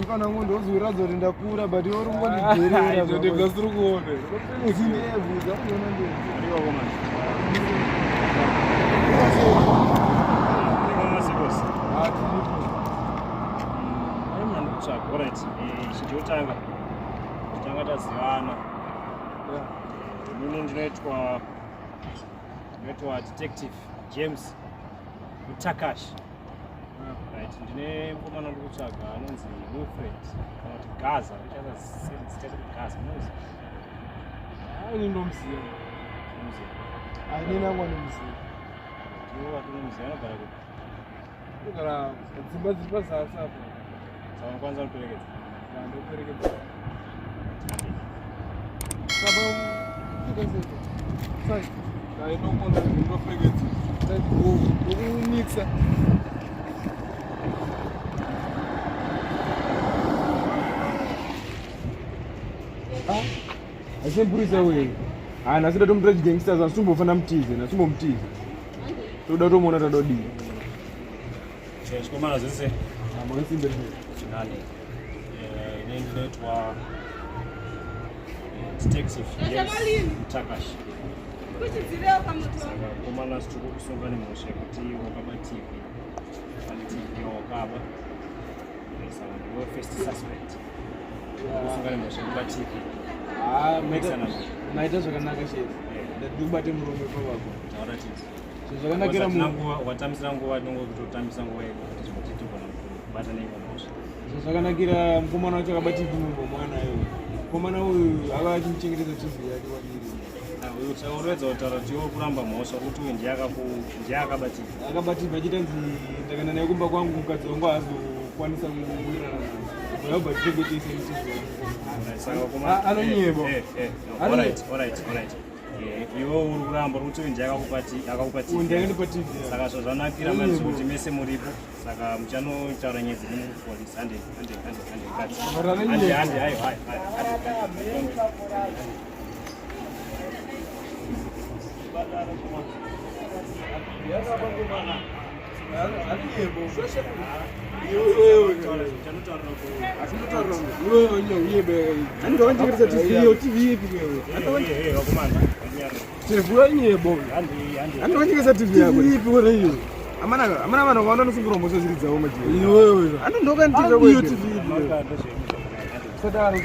Mfana wangu ndozoratidza kuti ndakura but iwe uri kungondidherera. Ndega siri kuona. Ndebvu dzakuona ndebvu. Ah, tiripo. Chotanga tanga tazivana. Inini ndinoitwa detective James Mutakashi. Right, ndine mukomana ndiri kutsvaga anonzi Wilfred kana kuti Gaza, ndichaza zita rekuti Gaza, munoziva? Ah, ini ndomuziva. Munomuziva? Ah, inini hangu andimuziva. Ndiwo watonomuziva anogara kupi? Anogara dzimba dziri pazasi apo. Saka unokwanisa kuperekedza? Ya, ndoperekedza. Saba, Sai. Dai ndokona ndoperekedza. Right, go. Ndokumixa. Asi mupurisa wewe. Ah, nhasi ndatomutora chigangsters asi tombofana mutize, nhasi tombomutize. Toda tomuona tadodii. Chikomana zvese. Makasimba here? Nani? Ini ndinoitwa detective James Mutakashi. Saka komana tiri kukusunga nemhosva yekuti wakaba TV. Pane TV wakaba. Saka ndiwe first suspect. Kusunga nemhosva yekuba TV. Ah, maita zvakanaka chef. Ndati ubate murume pavako. Taura chii? Zvakanakira nguva watambisira nguva tinongototambisa nguva yedu kuti zvekuti tigona kubata neimwe mhosva. Zvakanakira mukomana wacho akaba TV mwana uyu. Mukomana uyu ava achimuchengetedza TV yake kwadiri. Saka unoedza kutaura kuti iwe kuramba mhosva kuti uyu ndiye akaba TV. Akaba TV achiita nzi ndakaenda naye kumba kwangu mukadzi wangu haazokwanisa kuwirirana naye. Ndakabva tichengetese TV yake. Anonyeba. Alright, alright, alright. Iwe uri kuramba uri kuti uyu ndiye akakupa TV. Ndiye akandipa TV. Saka zvazvanakira manje kuti mese muripo. Saka muchanotaura nyaya dzenyu muri kupolisi. Hande, hande, hande, hande. Hande, hande, hayo, hayo, hayo. Andokachengesa TV yako. Ipi wena iyo? Amana amana vanhu vakaona nosungura mhosva dziri dzavo majeri. Iwewe. Andondokandiza Iyo TV ipi. Sadaro.